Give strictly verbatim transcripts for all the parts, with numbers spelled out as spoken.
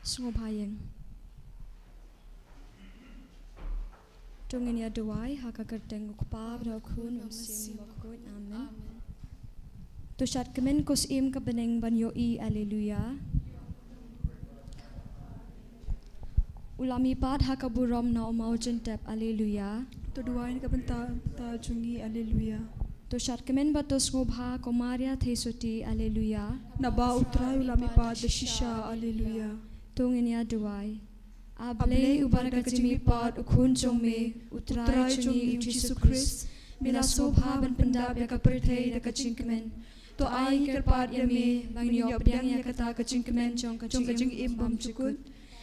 Sngewbha ïeng. To ngin ïa duwai ha ka kyrteng u Kpa bad u Khun bad u Mynsiem Bakhuid. Amen. To shad kmen ko Syiem ka bneng ban ïohi. Alleluia. U la mihpat ha ka burom na u maw jyntep. Alleluia. To duwai na ka bynta, bynta jong ngi. Alleluia. To shad kmen bad to sngewbha ko Maria Theisotti. Alleluia. Naba u Trai u la mihpat da shisha. Alleluia. To ngin ïa duwai. A Blei, uba na ka jingmihpat u Khun jong me, u Trai jong ngi u Jisu Khrist, me la sngewbha ban pyndap ïa ka pyrthei da ka jingkmen. To ai ngi kyrpad ïa me ba ngin ïoh pdiang ïa kata ka jingkmen jong ka jingim bymjukut,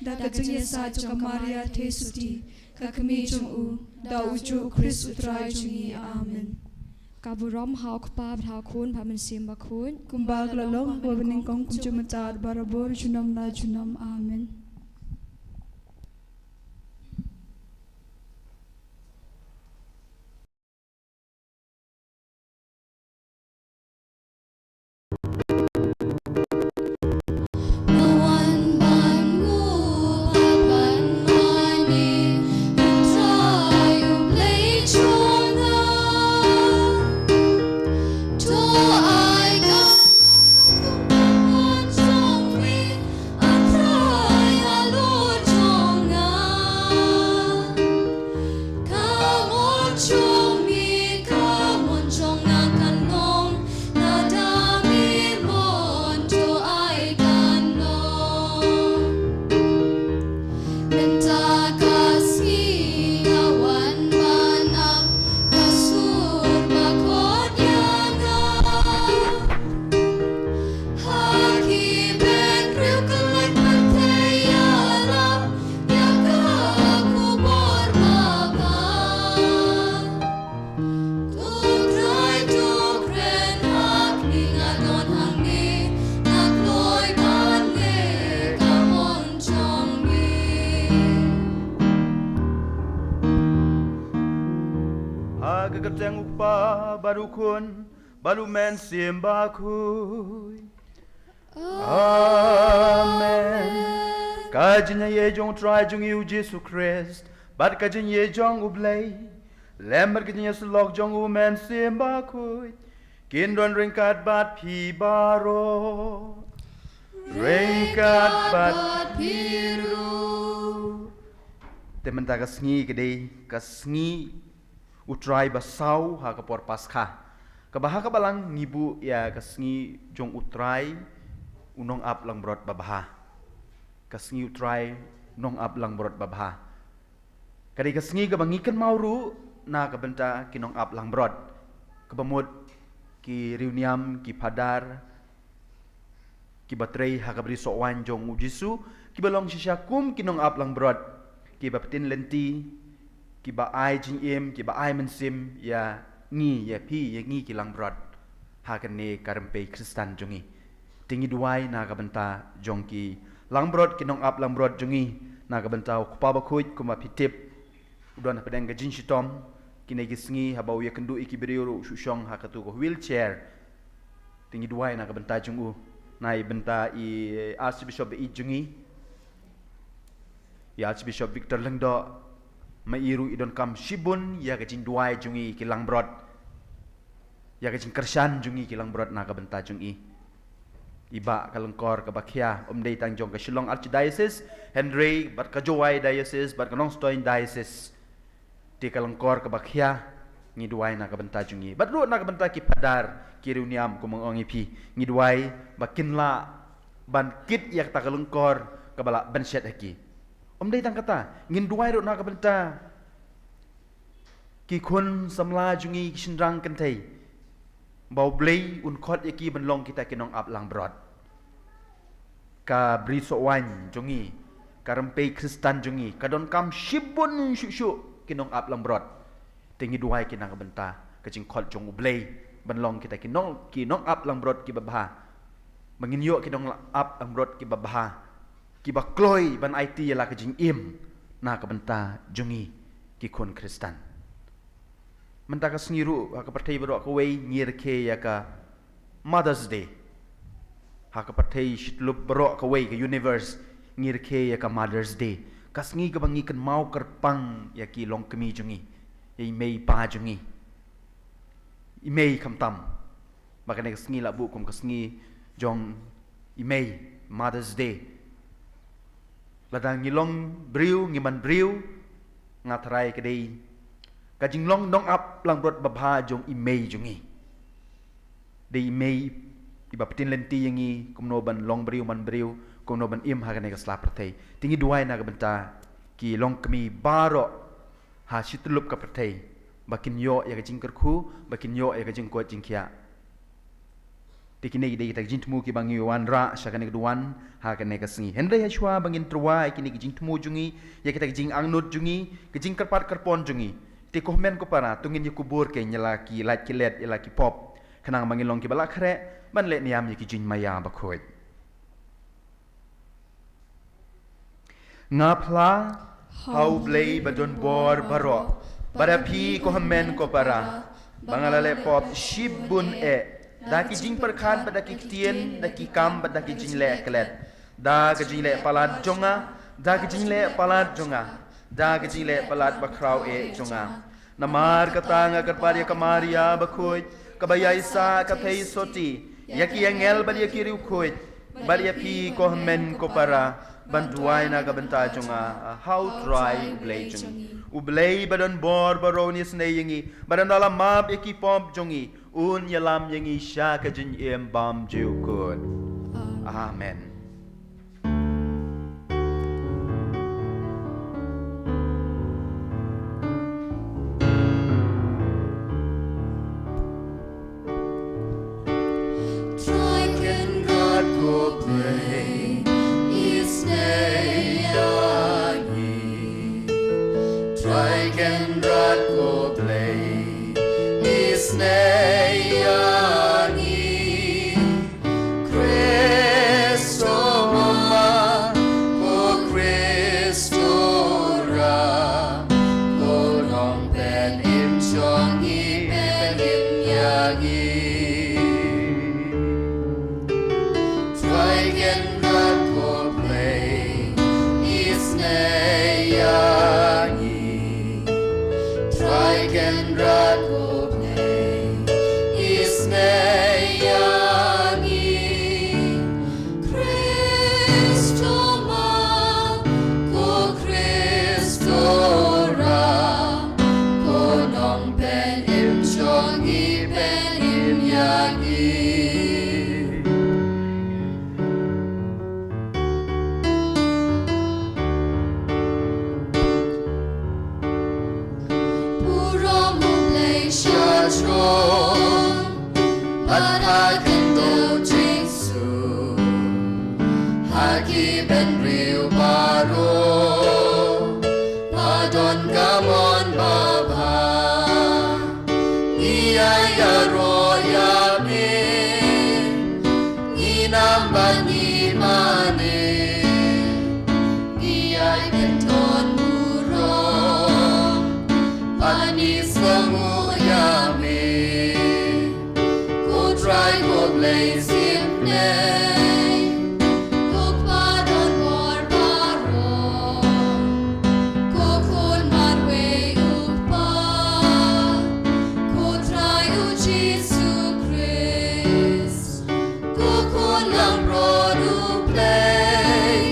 da ka jingïasaid jong ka Maria Theisotti, ka kmie jong u, da ujuh u Khrist u Trai jong ngi. Amen. Ka burom ha u Kpa bad ha u Khun bad ha u Mynsiem Bakhuid. Kumba ka la long ha kaba nyngkong, kumjuh mynta, barabor, junom la junom. Amen. Ha ka kyrteng u Kpa bad u Khun bad u Mynsiem Bakhuid. Amen. Ka jingïaïei jong u Trai jong ngi u Jisu Khrist, bad ka jingïaïei jong u Blei, lem bad ka jingïasyllok jong u Mynsiem Bakhuid, kin don ryngkat bad phi baroh. Ryngkat bad phi ruh. Te mynta ka sngi ka dei ka sngi u Trai ba saw ha ka por Paskha. Kaba ha ka Balang ngi buh ïa ka sngi jong u Trai u nongap langbrot babha. Ka sngi u Trai nongap langbrot babha. Ka dei ka sngi kaba ngi kynmaw ruh na ka bynta ki nongap langbrot. Kaba mut ki riewniam, ki phadar, kiba trei ha ka bri sohwaiñ jong u Jisu, kiba long shisha kum ki nongap langbrot, kiba pyntin lynti, kiba ai jingim, kiba ai mynsiem ïa ngi, ïa phi, ïa ngi ki langbrot ha kane ka rympei Khristan jong ngi. Te ngi duwai na ka bynta jong ki langbrot, ki nongap langbrot jong ngi, na ka bynta u Kpa Bakhuid, kumba phi tip u don hapdeng ka jingshitom. Kine ki sngi haba u ïakynduh ïa ki briew ruh u shu shong ha katu ka wheelchair. Te ngi duwai na ka bynta jong u, na i bynta i Archbishop ba ïeit jong ngi, i Archbishop Victor Lyngdoh, ma i ruh i donkam shibun ïa ka jingduwai jong ngi ki langbrot, ïa ka jingkyrshan jong ngi ki langbrot na ka bynta jong i. I Bah, ka lyngkor kaba khia, ym dei tang jong ka Shillong Archdiocese, hynrei bad ka Jowai Diocese, bad ka Nongstoiñ Diocese. Te ka lyngkor kaba khia, ngi duwai na ka bynta jong ngi. Bad ruh na ka bynta ki phadar, ki riewniam, kumba nga ong ïa phi, ngi duwai ba kin lah ban kit ïa kata ka lyngkor kaba lah bynshet ha ki. Ym dei tang kata, ngin duwai ruh na ka bynta ki khun samla jong ngi, ki shynrang kynthei, ba u Blei un khot ïa ki ban long kita ki nongap langbrot. Ka bri sohwaiñ jong ngi, ka rympei Khristan jong ngi, ka donkam shibun shuh shuh ki nongap langbrot. Te ngi duwai ki na ka bynta ka jingkhot jong u Blei ban long kita ki nong, ki nongap langbrot kiba bha. Ba ngin ïoh ki nongap langbrot kiba bha, kiba kloi ban aiti ïa la ka jingim na ka bynta jong ngi ki khun Khristan. Mynta ka sngi ruh ha ka pyrthei baroh kawei ngi rakhe ïa ka Mother's Day. Ha ka pyrthei shityllup baroh kawei ka universe, Ngi rakhe ïa ka Mother's Day, ka sngi kaba ngi kynmaw kyrpang ïa ki longkmie jong ngi, ïa i mei i pa jong ngi. I mei khamtam, ba kane ka sngi la buh kum ka sngi jong i mei, Mother's Day. Lada ngi long briew, ngi man briew, nga tharai ka dei ka jinglong nongap langbrot babha jong i mei jong ngi. Dei i mei iba pyntin lynti ïa ngi kumno ban long briew man briew, kumno ban im ha kane ka sla pyrthei. Te ngi duwai na ka bynta ki longkmie baroh ha shityllup ka pyrthei, ba kin ïoh ïa ka jingkyrkhu, ba kin ïoh ïa ka jingkoit jingkhiah. Te kine ki dei kita ki jingthmu kiba ngi wanrah sha kane ka duwan ha kane ka sngi. Hynrei hashwa ba ngin tyrwa ïa kine ki jingthmu jong ngi, ïa kita ki jingangnud jong ngi, ki jingkyrpad kyrpon jong ngi, te ko hynmen ko para, to ngin ïa kubur keiñ ïa la ki lait ki let, ïa la ki pop, khnang ba ngin long kiba la khreh ban leh niam ïa ki jingmaïa bakhuid. Nga phla ha U Blei ba don bor baroh, bad ha phi ko hynmen ko para, ba nga la leh pop shibun eh, da ki jingpyrkhat bad da ki ktien, da ki kam bad da ki jingleh klet, da ka jingleh palat jong nga, da ka jingleh palat jong nga, da ka jingleh palat bakhraw eh jong nga. Namar kata nga kyrpad ïa ka Maria bakhuid, kaba ïaisah ka theisotti, ïa ki angel bad ïa ki riewkhuid, bad ïa phi ko hynmen ko para, ban duwai na ka bynta jong nga ha U Trai U Blei jong ngi. U Blei ba don bor baroh un isynei ïa ngi, bad ynda la map ïa ki pop jong ngi, un ïalam ïa ngi sha ka jingim bymjukut. Amen. Trai Kynrad ko Blei, isynei ïa ngi. Trai Kynrad ko Blei, isynei ïa ngi. Khrist to ma, ko Khrist to ra, ko Nongpynim jong ngi, pynim ïa ngi. Trai Kynrad ko Blei, isynei ïa ngi. Trai Kynrad ko Blei, isynei ïa ngi. Khrist to ma, ko Khrist to ra, ko Nongpynim jong ngi, pynim ïa ngi. Burom U Blei sha jrong, bad ha khyndew jingsuk, ha ki bynriew baroh, ba don ka mon babha. Ngi ai ïaroh ïa me, ngin ym bad ngin mane. Ngi ai bynta burom, bad ngi sngewnguh ïa me. Ko Trai ko Blei shisnem, ko Kpa don bor baroh, ko Khun marwei U Kpa, ko Trai U Jisu Khrist, ko Khun langbrot U Blei,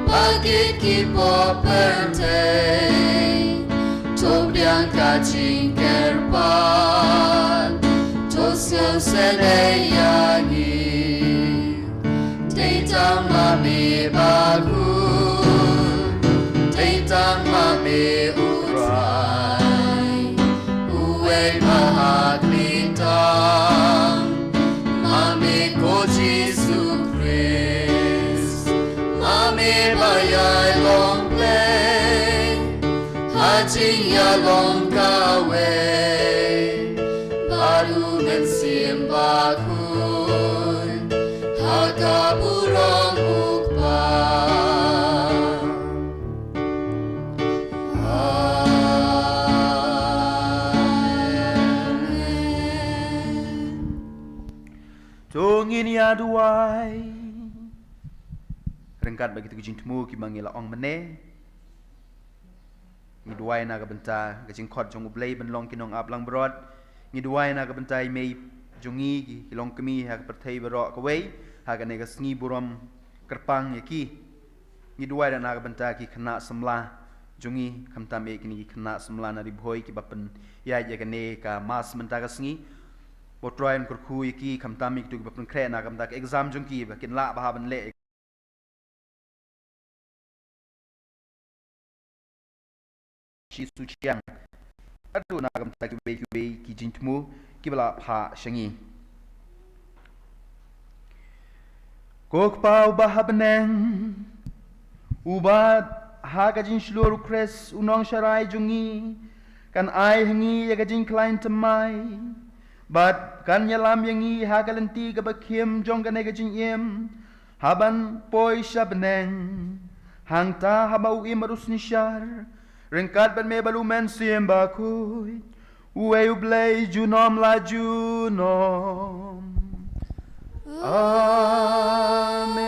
bad kit ki pop pyrthei, to pdiang ka jingkyrpad, to sngewsynei ïa ngi. Dei tang ma me bakhuid, dei tang ma me U Trai, uwei ba ha khlieh tam, ma me ko Jisu Khrist, ma me ba ïai long Blei, ha jingïalong kawei, bad U Mynsiem Bakhuid, ha ka burom U Kpa. Amen. To ngin ïa duwai. Rung Katba kito ki jingthmu kiba ngi la ong mynne, ngi duwai na ka bynta ka jingkhot jong U Blei ban long ki nongap langbrot. Ngi duwai na ka bynta i mei jong ngi, ki, ki longkmie ha ka pyrthei baroh kawei, ha kane ka sngi burom kyrpang ïa ki. Ngi duwai na ka bynta ki khynnah samla jong ngi, khamtam eh kine ki khynnah samla na Ri Bhoi kiba pynïaid ïa kane ka mass mynta ka sngi. Ba U Trai un kyrkhu ïa ki, khamtam eh kito kiba pynkhreh na ka bynta ka exam jong ki, ba kin lah bha ban leh shi shu chiang. Haduh na ka bynta kiwei kiwei ki jingthmu kiba la phah sha ngi. Ko Kpa uba ha bneng, uba ha ka jingshlur U Khrist u nongsharai jong ngi, kan ai ha ngi ïa ka jingkhlaiñ thymmai, bad kan ïalam ïa ngi ha ka lynti kaba khim jong kane ka jingim, haban poi sha bneng. Hangta haba u im bad u synshar ryngkat bad me bad U Mynsiem Bakhuid, uei U Blei junom la junom. Amen.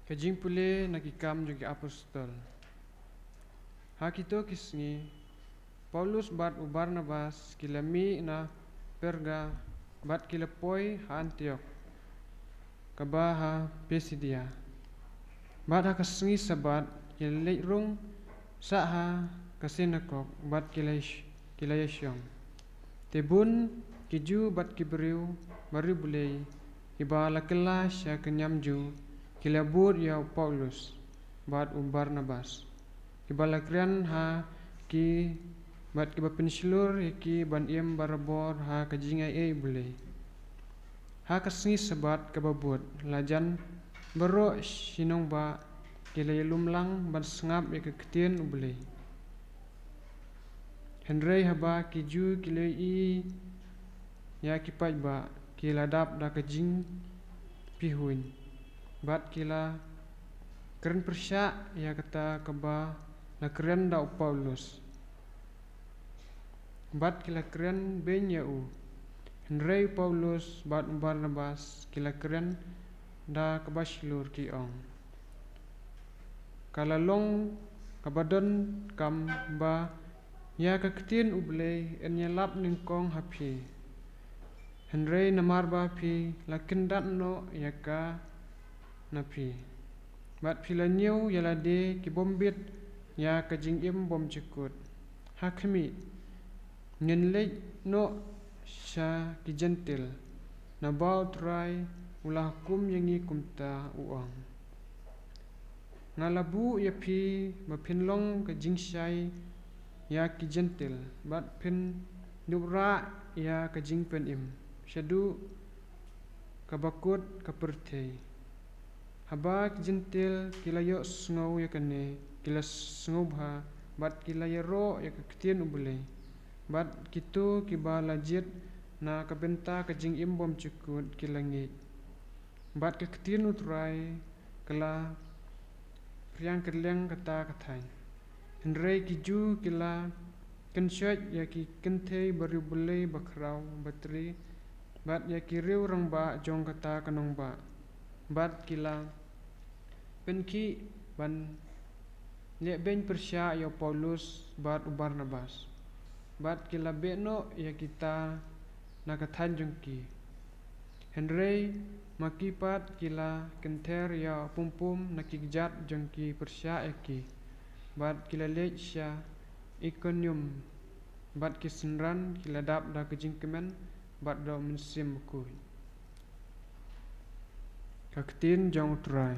Ka jingpule na Ki Kam jong ki Apostol. Ha kito ki sngi, Paulus bad u Barnabas ki la mih na Perga bad ki la poi ha Antiok, kaba ha Pisidia. Bad ha ka sngi Sabbath ki la leit rung sha ha ka sinakok bad ki la ïa sh-, ki la ïa shong. Te bun ki Jiw bad ki briew ba riewblei, kiba la kylla sha ka niam Jiw, ki la bud ïa u Paulus bad u Barnabas, kiba la kren ha ki bad kiba pynshlur ïa ki ban im barabor ha ka jingaiei U Blei. Ha ka sngi Sabbath kaba bud, la jan baroh shi nongbah ki la ïalum lang ban sngap ïa ka ktien U Blei. Hynrei haba ki Jiw ki la ïohi ïa ki paidbah, ki la dap da ka jingpihuiñ, bad ki la kren pyrshah ïa kata kaba la kren da u Paulus, bad ki la kren beiñ ïa u. Hynrei u Paulus bad u Barnabas ki la kren da kaba shlur, ki ong: Ka la long kaba donkam ba ïa ka ktien U Blei yn ïalap nyngkong ha phi. Hynrei namar ba phi la kyndat noh ïa ka na phi, bad phi la ñiew ïa lade ki bym bit ïa ka jingim bymjukut, ha khmih, ngin leit noh sha ki Jentil, naba U Trai u la hukum ïa ngi kumta, u ong. Nga la buh ïa phi ba phin long ka jingshai ïa ki Jentil, bad phin ïuh rah ïa ka jingpynim shaduh kaba kut ka pyrthei. Haba ki Jentil ki la ïohsngew ïa kane, ki la sngewbha, bad ki la ïaroh ïa ka ktien U Blei. Bad kito kiba la jied na ka bynta ka jingim bymjukut ki la ngeit. Bad ka ktien U Trai ka la phriang kylleng kata ka thaiñ. Hynrei ki Jiw ki la kynshoit ïa ki kynthei ba riewblei, ba khraw, ba trai, bad ïa ki riew rangbah jong kata ka nongbah, bad ki la pynkhih ban leh beiñ pyrshah ïa u Paulus bad u Barnabas, bad ki la beh noh ïa kita na ka thaiñ jong ki. Hynrei ma ki pat ki la kynther ïa u pum pum na ki kjat jong ki pyrshah ïa ki, bad ki la leit sha Ikonium, bad ki synran ki la dap da ka jingkmen bad da u Mynsiem Bakhuid. Ka ktien jong U Trai.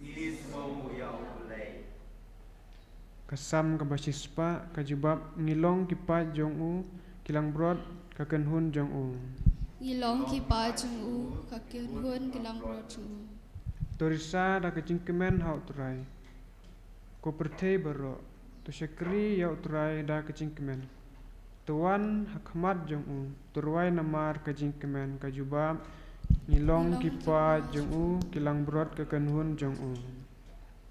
Ngi sngewbha ïa U Blei. Ka Salm kaba shispah, ka jubab: Ngi long ki paid jong u, ki langbrot ka kynhun jong u. Ngi long ki paid jong u, ka kynhun ki langbrot jong u. To risa da ka jingkmen ha U Trai, ko pyrthei baroh, to shakri ïa U Trai da ka jingkmen. To wan ha khmat jong u, to rwai namar ka jingkmen ka jubab, ngi long ki paid jong u, ki langbrot ka kynhun jong u.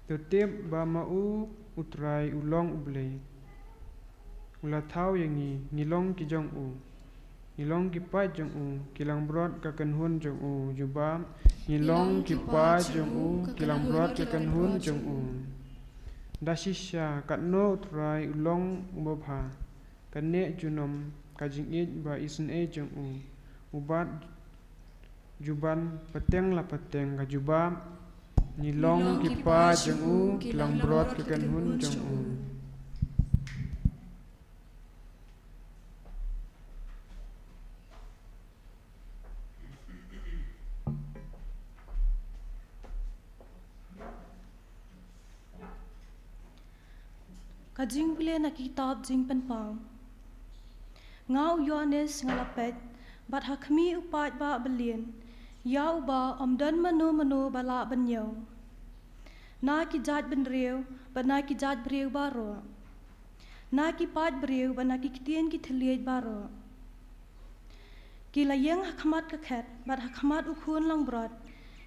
To tip ba ma u, u Trai u long U Blei. U la thaw ïa ngi, ngi long ki jong u. Ngi long ki paid jong u, ki langbrot ka kynhun jong u, jubab. Ngi long ki paid jong u, ki langbrot ka kynhun jong u. Da shisha, katno u Trai u long u babha. Kane junom ka jingïeit ba isynei jong u. U bat juban pateng la pateng ka jubab. Ngi long ki paid jong u, ki langbrot ka kynhun jong u. Ka jingpule na kitab Jingpynpaw. Nga u Ïoannis nga la peit, bad ha khmih u paidbah byllian, ïa uba ym don mano mano ba lah ban ñiew. Na ki jaitbynriew, bad na ki jaitbriew baroh. Na ki paidbriew, bad na ki ktien ki thylliej baroh. Ki la ïeng ha khmat ka khet, bad ha khmat u khun langbrot,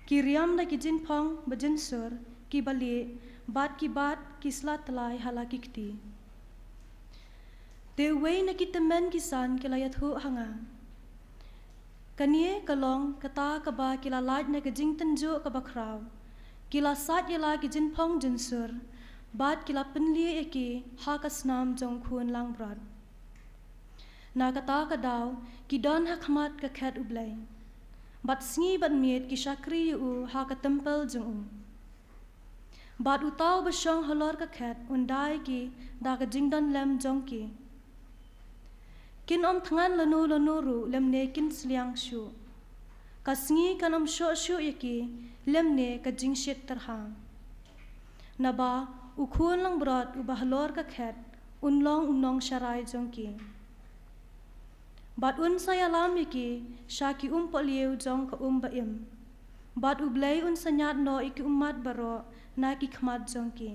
ki riam da ki jingphong ba jynsur, ki balieh, bad ki bat, ki sla tlai ha la ki kti. Te uwei na ki tymmen ki san ki la ïathuh ha nga. Kane ka long kata kaba ki la lait na ka jingtynjuh kaba khraw. Ki la sait ïa la ki jingphong jynsur, bad ki la pynlieh ïa ki ha ka snam jong u khun langbrot. Na kata ka daw, ki don ha khmat ka khet U Blei. Bad sngi bad miet ki shakri ïa u ha ka templ jong u. Bad uta uba shong halor ka khet un da ïa ki da ka jingdon lem jong ki. Kin ym thngan lano lano ruh lymne kin sliang shuh. Ka sngi kan ym shoh shuh ïa ki lymne ka jingshit tyrha. Naba u khun langbrot uba halor ka khet un long u nongsharai jong ki. Bad un sa ïalam ïa ki sha ki umpohliew jong ka um ba im. Bad U Blei un sa ñiad noh ïa ki ummat baroh na ki khmat jong ki.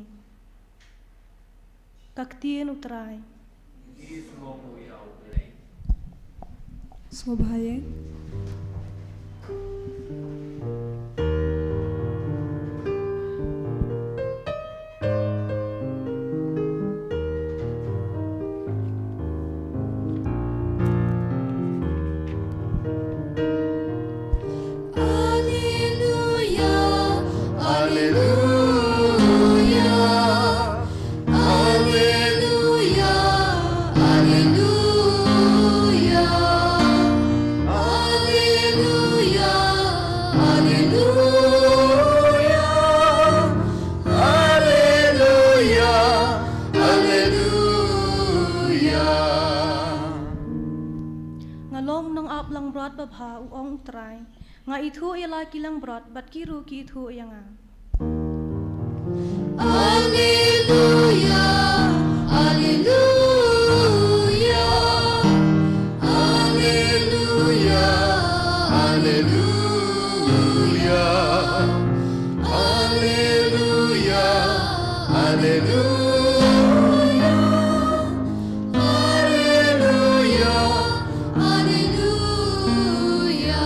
Ka ktien U Trai. Sngewbha ïa. Alleluia, alleluia, alleluia, alleluia, alleluia, alleluia, alleluia, alleluia. Nga long nongap langbrot babha, u ong U Trai. Nga ithuh ïa la ki langbrot, bad ki ruh ki ithuh ïa nga. Alleluia, alleluia, alleluia, alleluia, alleluia, alleluia, alleluia, alleluia.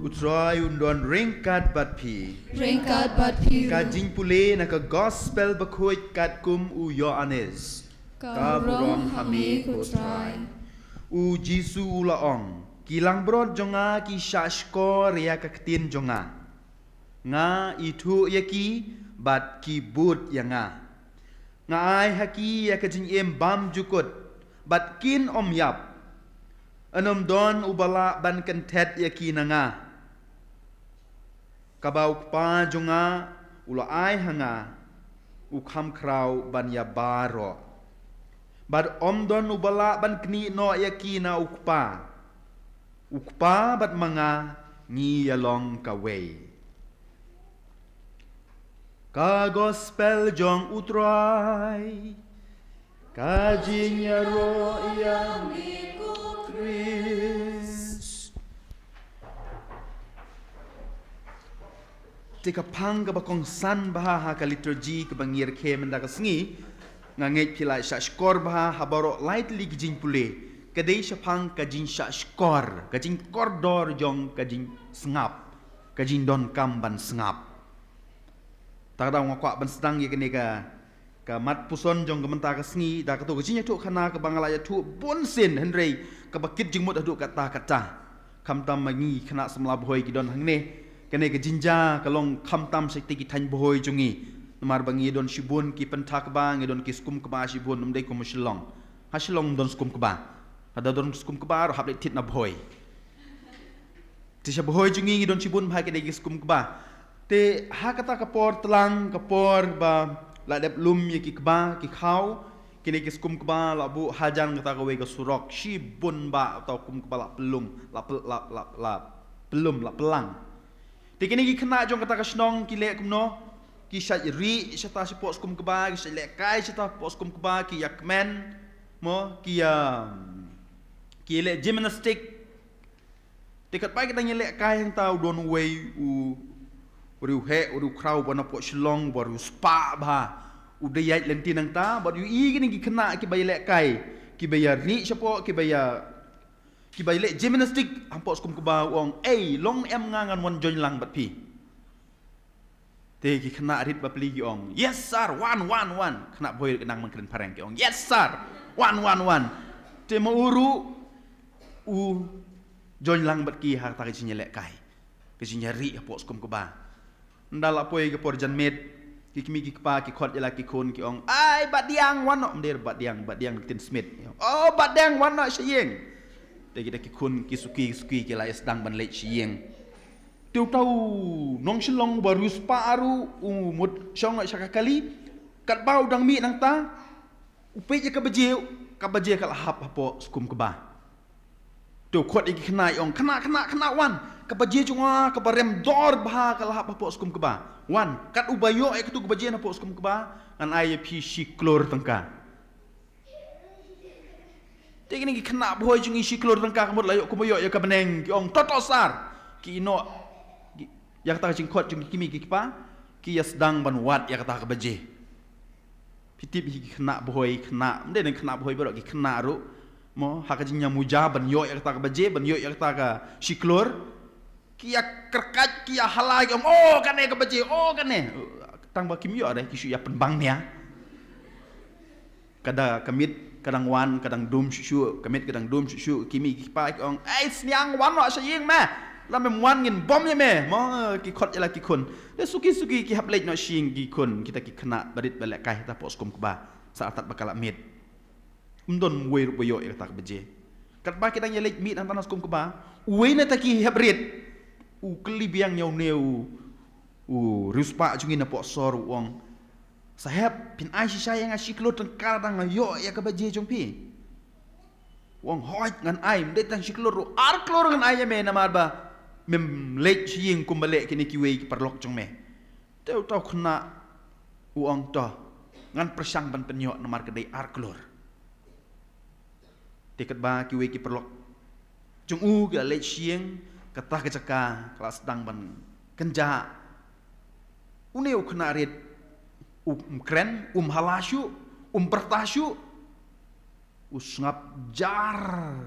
U Trai un don ryngkat bad phi. Ryngkat bad phi. Ka jingpule na ka Gospel bakhuid katkum u Ïoannis. Ka burom ha me ko Trai. U Jisu u la ong, ki langbrot jong nga ki shahshkor ïa ka ktien jong nga. Nga ithuh ïa ki bad ki bud ïa nga. Nga ai ha ki ïa ka jingim bymjukut bad kin ym ïap. Yn ym don uba lah ban kynthet ïa ki na nga. Kaba u Kpa jong nga u la ai ha nga, u kham khraw ban ïa baroh. Bad ym don uba lah ban knieh noh ïa ki na u Kpa. U Kpa bad ma nga ngi ïalong kawei. Ka Gospel jong U Trai. Ka jingïaroh ïa me ko Khrist. Te ka phang kaba kongsan bha ha ka liturgi kaba ngi rakhe mynta ka sngi. Nga ngeit phi la shah shkor bha ha baroh lai tylli ki jingpule. Ka dei shaphang ka jingshah shkor, ka jingkordor jong ka jingsngap, ka jingdonkam ban sngap. Ta ka daw nga kwah ban sdang ïa kane ka, ka mat puson jong ka mynta ka sngi da kato ka jingïathuh khana kaba nga la ïathuh bun sien, hynrei kaba kit jingmut haduh katta katta. Khamtam ma ngi khynnah samla Bhoi ki don hangne. Kane ka jingjia ka long khamtam sha ki thaiñ Bhoi jong ngi. Namar ba ngi don shibun ki pynthak ba, ngi don ki skum kba shibun, ym dei kum Shillong. Ha Shillong ym don skum kba. Lada don skum kba ruh hap leit thied na Bhoi. Te sha Bhoi jong ngi ngi don shibun bha kine ki skum kba. Te ha kata ka por tlang, ka por ba la dep lum ïa ki kba ki khaw, kine ki skum kba la buh hajan kata kawei ka surok, shibun ba uta u kum kba la pynlum, la py-, la, la, la pynlum, la pynlang. Te kine ki khynnah jong kata ka shnong ki leh kumno? Ki shait rieh shata shapoh skum kba, ki shait lehkai shata shapoh skum kba, ki ïa kmen, mo, ki ïa, ki leh gymnastic. Te katba ki dang ïa lehkai hangta u don uwei u, u riewheh, u riewkhraw uba napoh Shillong, uba riewspah bha. U dei ïaid lynti nangta bad u ïohi kine ki khynnah kiba ïa lehkai, kiba ïa rieh shapoh, kiba ïa, kiba ïa leh gymnastic hapoh skum kba, u ong, "Ei, long em nga ngan wan join lang bad phi?" Te ki khynnah rit bapli ki ong, "Yes sir, wan, wan, wan." Khynnah Bhoi ka nang, man kren phareng, ki ong, "Yes sir, wan, wan, wan." Te ma u ruh u join lang bad ki ha kata ka jingïalehkai, ka jingïarieh hapoh skum kba. Ynda la poi ka por janmiet, ki kmie ki kpa ki khot ïa la ki khun, ki ong, "Ai Bah Diang, wan noh." Ym dei Bah Diang, Bah Diang Tin Smith. "Oh Bah Diang, wan noh sha ïing." Te kita ki khun ki suki suki ki la ïa sdang ban leit sha ïing. Te uta u nong Shillong uba riewspah ruh u mut shong noh sha ka kali. Katba u dang mih nangta, u peit ïa ka baje, ka baje ka la hap hapoh skum kba. Te u khot ïa ki khynnah, u ong, "Khynnah, khynnah, khynnah, wan. Ka baje jong nga kaba rem dor bha ka la hap hapoh skum kba. Wan, kat uba ïoh ïa katu ka baje napoh skum kba, ngan ai ïa phi shi klur tyngka." Te kine ki khynnah Bhoi jong ngi, shi klur tyngka ka mut la ïoh kumba ïoh ïa ka bneng, ki ong, "To, to sir." Ki ïeh noh ïa kata ka jingkhot jong ki kmie ki kpa, ki ïa sdang ban wad ïa kata ka baje. Phi tip hi, ki khynnah Bhoi, khynnah, ym dei tang khynnah Bhoi baroh, ki khynnah ruh, mo, ha ka jingïamuja ban ïoh ïa kata ka baje, ban ïoh ïa kata ka shi klur, ki ïa kyrkhat, ki ïa hala, ki ong, "Oh kane ka baje, oh kane." Tang ba kim ïoh re, ki shu ïa pynbang nia. Ka da ka miet ka dang wan, ka dang dum shuh shuh, ka miet ka dang dum shuh shuh, ki kmie ki kpa ki ong, "Ei sniang, wan noh sha ïing me. Lada mem wan ngin bom ïa me." Mo, ki khot ïa la ki khun. Te suki suki ki hap leit noh sha ïing ki khun, kita ki khynnah barit ba lehkai hangta hapoh skum kba, sa artat ba ka la miet. Ym don uwei ruh ba ïoh ïa kata ka baje. Katba ki dang ïa leit mih hangta na skum kba, uwei na kita ki hep rit u kylli biang ïa une u, u riewspah jong ngi napoh sor, u ong, "Sahep, phin ai shisha ïa nga shi klur tyngka lada nga ïoh ïa ka baje jong phi?" U ong, "Hooid, ngan ai, ym dei tang shi klur ruh, ar klur ngan ai ïa me namar ba mem leit sha ïing kumba leh kine kiwei ki paralok jong me." Te uta u khynnah u ong, "To, ngan pyrshang ban pynïoh namar ka dei ar klur." Te katba kiwei ki paralok jong u ki la leit sha ïing, kata ka jaka ka la sdang ban kynjah. Une u khynnah rit um kren, um hala shuh, um pyrta shuh, u sngap jar.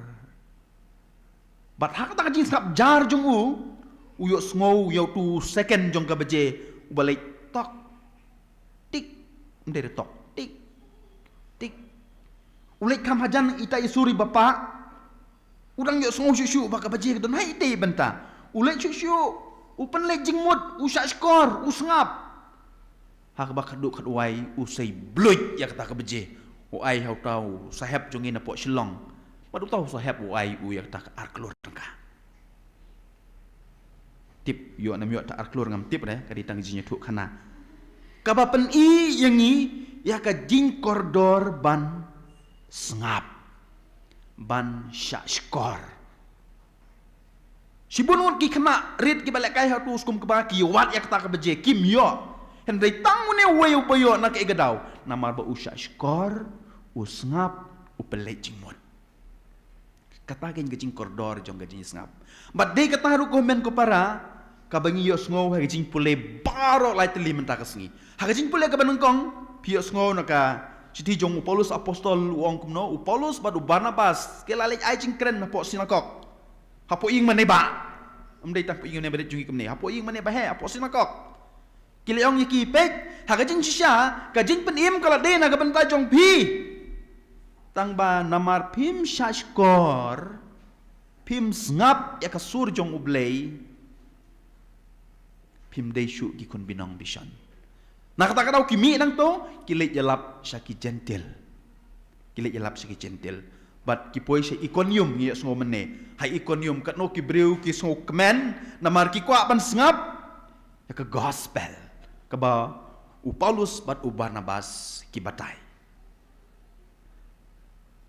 Bad ha kata ka jingsngap jar jong u, u ïohsngew ïa utu u second jong ka baje uba leit tok tik, ym dei re tok tik, tik. U leit kham hajan ita i suri bapa. U dang ïohsngew shuh shuh ba ka baje ka don ha ita i bynta. U leit shuh shuh, u pynleit jingmut, u shah shkor, u sngap. Ha kaba khatduh khatwai u sei bluit ïa kata ka baje, u ai ha uta u sahep jong ngi napoh Shillong. Bad uta u sahep u ai u ïa kata ka ar klur tyngka. Tip ïoh ne ym ïoh ta ar klur ngam tip re, ka dei tang jingïathuh khana. Kaba pyni ïa ngi ïa ka jingkordor ban sngap, ban shah shkor. Shibun ngut ki khynnah rit kiba lehkai ha utu u skum kba ki wad ïa kata ka baje, kim ïoh. Hynrei tang une uwei uba ïoh. Na kaei ka daw? Namar ba u shah shkor, u sngap, u pynleit jingmut. Kata ka dei ka jingkordor jong ka jingsngap. Bad dei kata ruh ko hynmen ko para, kaba ngi ïohsngew ha ka jingpule baroh lai tylli mynta ka sngi. Ha ka jingpule kaba nyngkong phi ïohsngew na ka Shithi jong u Paulus apostol u ong kumno, u Paulus bad u Barnabas ki la leit ai jingkren hapoh sinagog. Hapoh ïing mane ba. Ym dei tang hapoh ïing mane ba dei jong ngi kumne. Hapoh ïing mane ba he, hapoh sinagog. Ki la ong ïa ki, peit, ha ka jingshisha, ka jingpynim ka la dei na ka bynta jong phi. Tang ba namar phim shahshkor, phim sngap ïa ka sur jong U Blei, phim dei shuh ki khun binong bishon. Na kata ka daw ki mih nangto, ki leit ïalap sha ki Jentil. Ki leit ïalap sha ki Jentil. Bad ki poi sha Ikonium, ngi ïohsngew mynne. Ha Ikonium, katno ki briew ki sngewkmen, namar ki kwah ban sngap ïa ka gospel kaba u Paulus bad u Barnabas ki batai.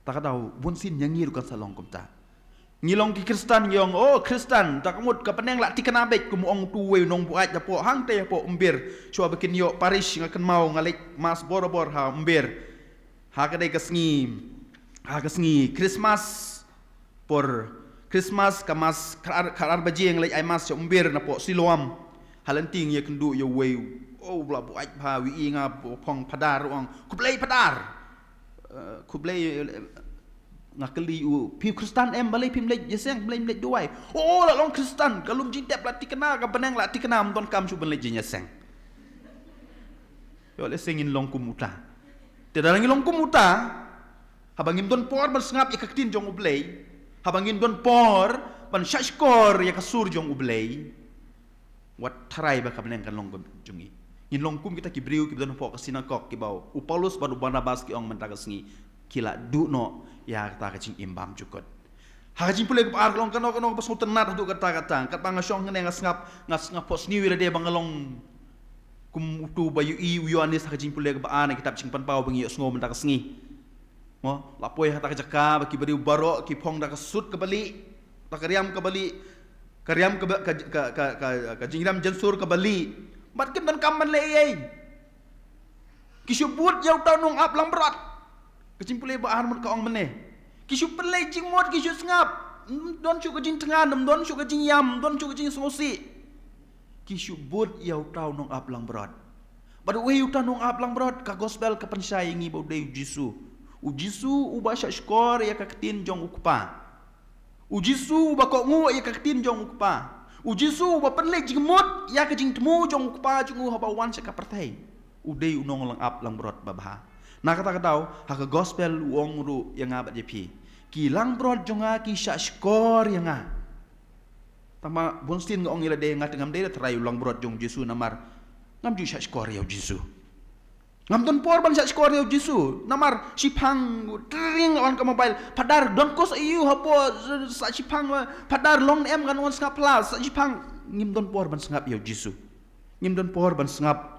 Ta ka daw, bunsien ïa ngi ruh kan sa long kumta. Ngi long ki Khristan, ngi ong, oh, Khristan, ta ka mut ka bneng la thikna beit, kum ong utu uwei u nongbuaid hapoh, hangtei hapoh Umbir. Shuwa ba kin ïoh parish nga kynmaw nga leit mass borabor ha Umbir. Ha ka dei ka sngi, ha ka sngi Christmas, por Christmas ka mass, khatar, khatar baje nga leit ai mass sha Umbir napoh Siloam. Ha lynti ngi ïakynduh ïa uwei, oh, u la buaid bha, u ïohi nga, u phong phadar, u ong, khublei phadar. Eh, khublei, eh, nga kylli u, phi Khristan em, balei phim leit ïaseng, balei phim leit duwai? Oh, la long Khristan, ka lum jingtep la thikna, ka bneng la thikna, ym donkam shuh ban leit jingïaseng. Ïoh lehse ngin long kum uta. Te lada ngi long kum uta, haba ngim don por ban sngap ïa ka ktien jong U Blei, haba ngim don por ban shahshkor ïa ka sur jong U Blei, wat tharai ba ka bneng kan long kum jong ngi. Ngin long kum kita ki briew kiba don hapoh ka sinagog kiba u Paulus bad u Barnabas ki ong mynta ka sngi, ki la duh noh ïa kata ka jingim bymjukut. Ha ka jingpule kaba ar ka long kano kano kaba sngewtynnat haduh katta katta. Katba nga shong hangne nga sngap, nga sngap phohsniew ïalade ba nga long kum utu ba ïohi u Ïoannis ha ka jingpule kaba ar na ka kitab Jingpynpaw ba ngi ïohsngew mynta ka sngi. Mo, la poi ha kata ka jaka ba ki briew baroh ki phong da ka suit kaba lieh, da ka riam kaba lieh, ka riam kaba, ka, ka, ka, ka, ka jingriam jensur kaba lieh. Bad kim donkam ban leh ei ei. Ki shu bud ïa uta u nongap langbrot. Ka jingpule ba ar mut ka ong mynne. Ki shu pynleit jingmut, ki shu sngap. Ym don shuh ka jingthngan, ym don shuh ka jingïam, ym don shuh ka jingsngewsih. Ki shu bud ïa uta u nongap langbrot. Bad uei uta u nongap langbrot, ka gospel ka pynshai ïa ngi ba u dei u Jisu. U Jisu uba shahshkor ïa ka ktien jong u Kpa. U Jisu uba kohnguh ïa ka ktien jong u Kpa. U Jisu uba pynleit jingmut ïa ka jingthmu jong u Kpa jong u haba u wan sha ka pyrthei. U dei u nongap langbrot babha. Na kata ka daw, ha ka gospel u ong ruh ïa nga bad ïa phi, ki langbrot jong nga ki shahshkor ïa nga. Tangba bunsien nga ong ïalade, nga te ngam dei da tharai u langbrot jong u Jisu namar ngam ju shahshkor ïa u Jisu. Ngam don por ban shahshkor ïa u Jisu. Namar shiphang, tring, on ka mobile. Phadar, don kos aïu hapoh, sa shiphang, phadar, long ne em, ngan wan sngap pla, sa shiphang. Ngim don por ban sngap ïa u Jisu. Ngim don por ban sngap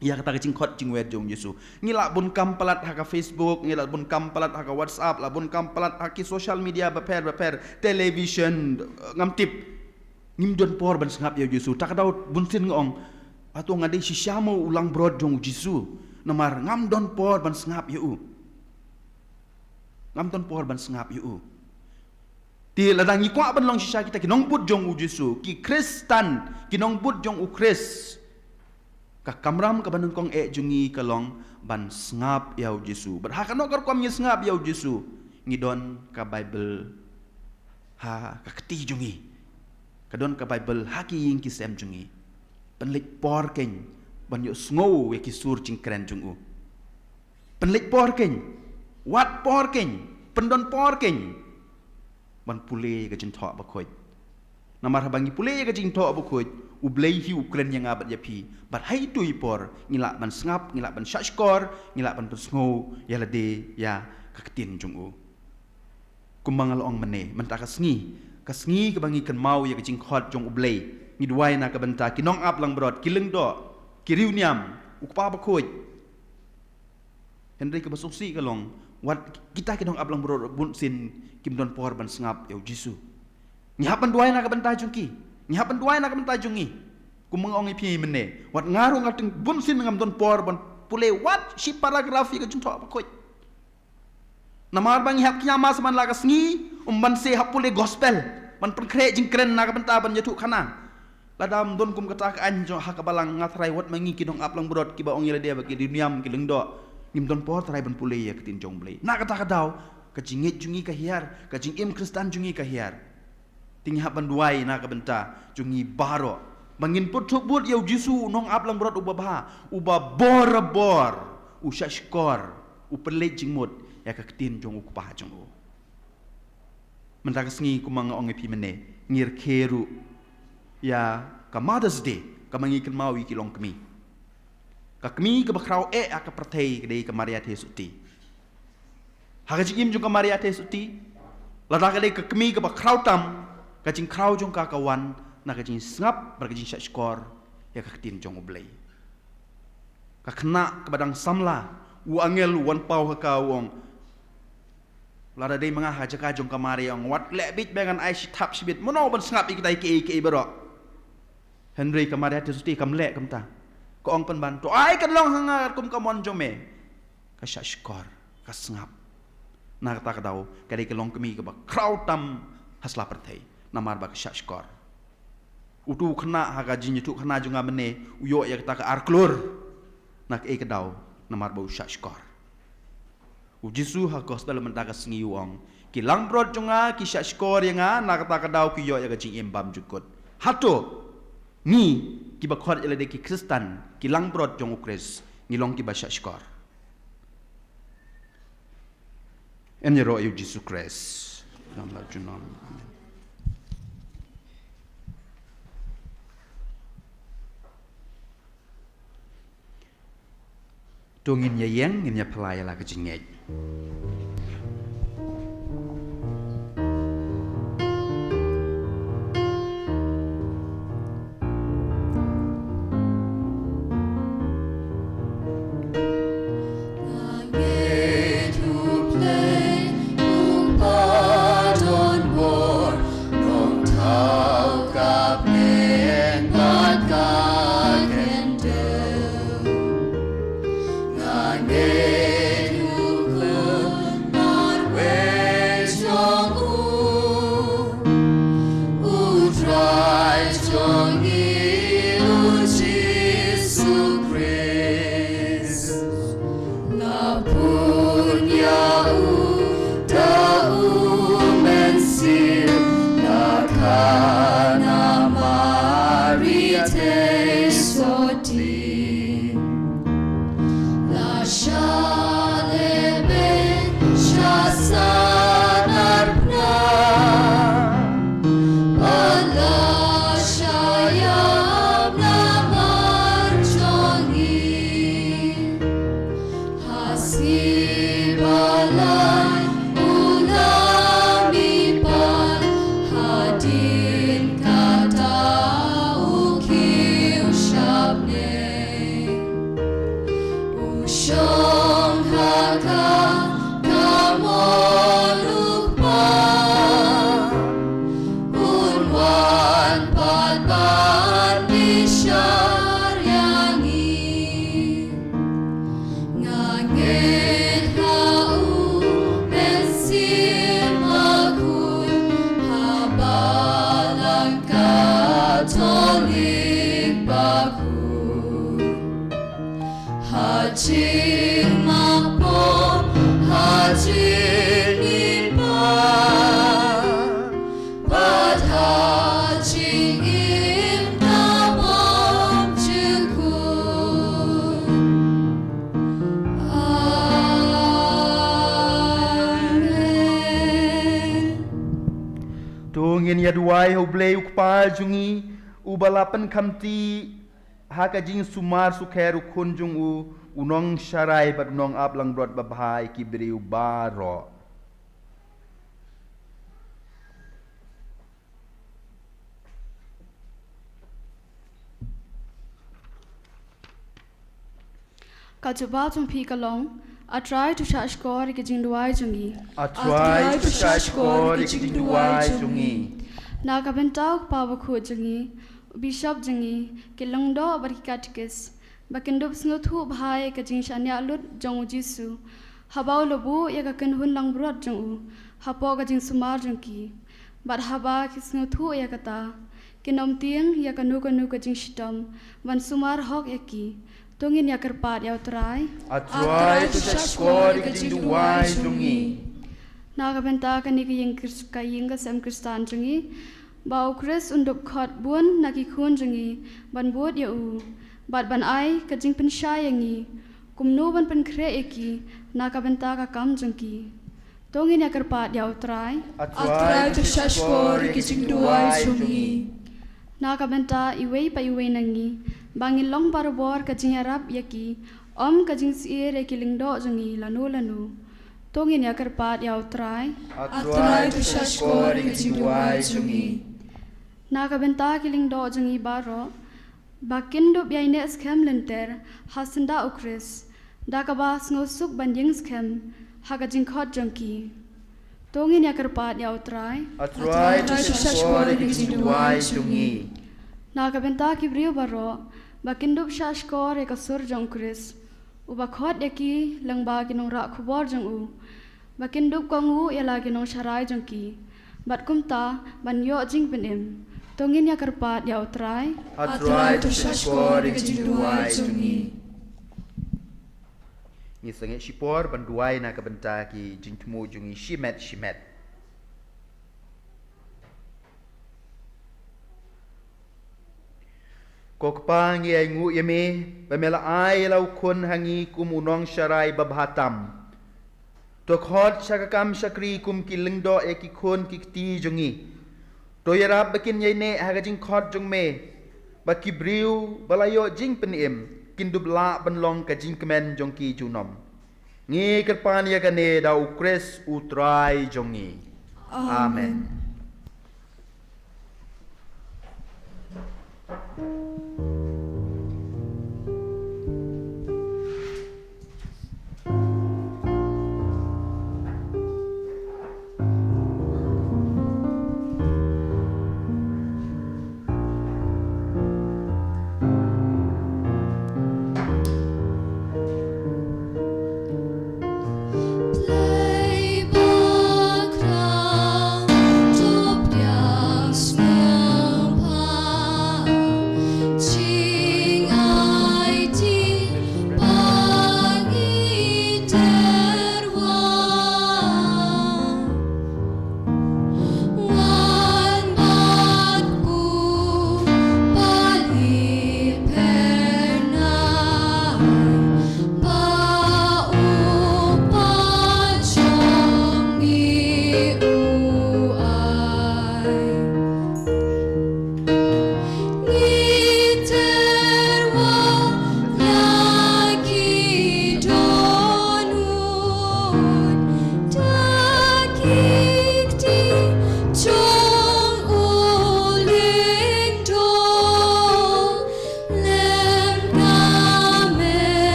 ïa kata ka jingkhot jingwer jong u Jisu. Ngi lah bun kam palat ha ka Facebook, ngi lah bun kam palat ha ka WhatsApp, lah bun kam palat ha ki social media bapher bapher, television, ngam tip. Ngim don por ban sngap ïa u Jisu. Ta ka daw bunsien nga ong, hato nga dei shisha mo u langbrot jong u Jisu? Namar ngam don por ban sngap ïa u. Ngam don por ban sngap ïa u. Te lada ngi kwah ban long shisha kita ki nongbud jong u Jisu, ki Khristan, ki nongbud jong u Khrist, ka kamram kaba nyngkong eh jong ngi ka long ban sngap ïa u Jisu. Bad ha kano ka rukom ngi sngap ïa u Jisu? Ngi don ka Baibl ha ka kti jong ngi. Ka don ka Baibl ha ki ïing ki sem jong ngi. Pynleit por keiñ ban ïohsngew ïa ki sur jingkren jong u. Pynleit por keiñ, wad por keiñ, pyndon por keiñ ban pule ïa ka Jingthoh Bakhuid. Namar haba ngi pule ïa ka Jingthoh Bakhuid, U Blei hi u kren ïa nga bad ïa phi, bad ha itu i por ngi lah ban sngap, ngi lah ban shahshkor, ngi lah ban pynsngew ïalade ïa ka ktien jong u. Kumba nga la ong mynne, mynta ka sngi, ka sngi kaba ngi kynmaw ïa ka jingkhot jong U Blei, ngi duwai na ka bynta ki nongap langbrot, ki lyngdoh, ki riewniam, u Kpa Bakhuid. Hynrei kaba sngewsih ka long, wat kita ki nongap langbrot bunsien kim don por ban sngap ïa u Jisu. Ngi hap ban duwai na ka bynta jong ki. Ngi hap ban duwai na ka bynta jong ngi. Kumba nga ong ïa phi mynne, wat nga ruh nga teng bunsien ngam don por ban pule wat shi paragraph ïa ka Jingthoh Bakhuid. Namar ba ngi hap kñia mass man la ka sngi, ym ban sa hap pule gospel, ban pynkhreh jingkren na ka bynta ban ïathuh khana. Lada ym don kum kata ka aiñ jong ha ka balang, nga tharai wat ma ngi ki nongap langbrot kiba ong ïalade ba ki riewniam, ki lyngdoh, Ngim don por trai ban pule ïa ka ktien jong U Blei. Na kata ka daw, ka jingngeit jong ngi ka hiar, ka jingim Khristan jong ngi ka hiar. Te ngi hap ban duwai na ka bynta jong ngi baroh ba ngin pyrthuh bud ïa U Jisu, u nongap langbrot uba bha, uba bor bor u shahshkor, u pynleit jingmut ïa ka ktien jong U Kpa jong u. Mynta ka sngi, kumba nga ong ïa phi mynne, ngi rakhe ruh ïa ka Mother's Day, kaba ngi kynmaw ïa ki longkmie. Ka kmie kaba khraw eh ha ka pyrthei ka dei ka Maria Theisotti. Ha ka jingim jong ka Maria Theisotti, lada ka dei ka kmie kaba khraw tam, ka jingkhraw jong ka ka wan na ka jingsngap bad ka jingshahshkor ïa ka ktien jong U Blei. Ka khynnah kaba dang samla, u angel u wan paw ha ka, u ong, lada dei ma nga, ha jaka jong ka Maria, ong, wat leh bit, ba ngan ai shi thap shi bit, mano ban sngap ïa kitai kiei kiei baroh. Hynrei ka Maria Theisotti kam leh kumta. Ka ong pynban, to ai kan long ha nga kum ka mon jong me. Ka shahshkor, ka sngap. Na kata ka daw ka dei ka longkmie kaba khraw tam ha sla pyrthei namar ba ka shahshkor. Utu u khynnah ha ka jingïathuhkhana jong nga mynne u ïoh ïa kata ka ar klur. Na kaei ka daw? Namar ba u shahshkor. U Jisu ha gospel mynta ka sngi u ong, ki langbrot jong nga ki shahshkor ïa nga, na kata ka daw ki ïoh ïa ka jingim bymjukut. Hato ngi kiba khot ïa lade ki Khristan, ki langbrot jong U Khrist, ngi long kiba shahshkor? Yn ïaroh ïa U Jisu Khrist. Junom la junom. Amen. To ngin ïa ïeng, ngin ïa phylla ïa la ka jingngeit. U Trai jong ngi, U Jisu Khrist, la pun ïa u da U Mynsiem na ka Kana Mari Theisotti. La shah lehbeiñ sha sanar bnai, bad la shah ïam namar jong ngi. Ha sngi ba lai u la mihpat, hadien kata u kiew sha bneng. U shong ha ka kamon U Kpa, un wan pat ban bishar ïa ngi. Nga ngeit ha U Mynsiem Bakhuid, ha Balang Katholik Bakhuid, ha jingmap pop, ha jingim bad, bad ha jingim ka bymjukut. Amen. To ngin ïa duwai ha U Blei U Kpa jong ngi, uba la pynkhamti ha ka jingsumar sukher U Khun jong u, U Nongsharai bad U Nongap Langbrot Babha ïa ki briew baroh. Ka jubab jong phi ka long, A Trai, to shahshkor ïa ki jingduwai jong ngi. A Trai, to shahshkor ïa ki jingduwai jong ngi. Na ka bynta U Kpa Bakhuid jong ngi, U Bishop jong ngi, ki lyngdoh bad ki katikis, ba kin dup sngewthuh bha ïa ka jingshaniah lut jong U Jisu, haba u la buh ïa ka kynhun langbrot jong u hapoh ka jingsumar jong ki. Bad haba ki sngewthuh ïa kata, kin ym tieng ïa kano kano ka jingshitom ban sumar hok ïa ki, To ngin ïa kyrpad ïa U Trai. A Trai, to shah shkor ïa ka jingduwai jong ngi. Na ka bynta kane ka ïing Khrist-, ka ïing ka sem Khristan jong ngi, ba U Khrist un dup khot bun na ki khun jong ngi ban bud ïa u, bad ban ai ka jingpynshai ïa ngi kumno ban pynkhreh ïa ki na ka bynta ka kam jong ki. To ngin ïa kyrpad ïa U Trai. A Trai, to shah shkor ïa ka jingduwai jong ngi. Na ka bynta iwei pa iwei na ngi, ba ngin long barabor ka jingïarap ïa ki, ym ka jingsyier ïa ki lyngdoh jong ngi lano lano. To ngin ïa kyrpad ïa U Trai. A Trai, to shah shkor ïa ka jingduwai jong ngi. Na ka bynta ki lyngdoh jong ngi baroh, ba kin dup ïaineh skhem lynter ha syndah U Khrist, da kaba sngewsuk ban ïeng skhem ha ka jingkhot jong ki. To ngin ïa kyrpad ïa U Trai. A Trai, to shah shkor ïa ka jingduwai jong ngi. Na ka bynta ki briew baroh, ba kin dup shah shkor ïa ka sur jong U Khrist, uba khot ïa ki lyngba ki nongrah khubor jong u, ba kin dup kohnguh ïa la ki nongsharai jong ki, bad kumta ban ïoh jingpynim. To ngin ïa kyrpad ïa U Trai. A Trai, to shah shkor ïa ka jingduwai jong ngi. Ngi sangeh shipor ban duwai na ka bynta ki jingthmu jong ngi shimet shimet. Ko Kpa, ngi ainguh ïa me ba me la ai ïa la u Khun ha ngi kum u nongsharai babha tam. To khot sha ka kam shakri kum ki lyngdoh ïa ki khun ki kti jong ngi. To ïarap ba kin ïaineh ha ka jingkhot jong me, ba ki briew ba la ïoh jingpynim kin dup lah ban long ka jingkmen jong ki junom. Ngi kyrpad ïa kane da U Khrist U Trai jong ngi. Amen. Amen.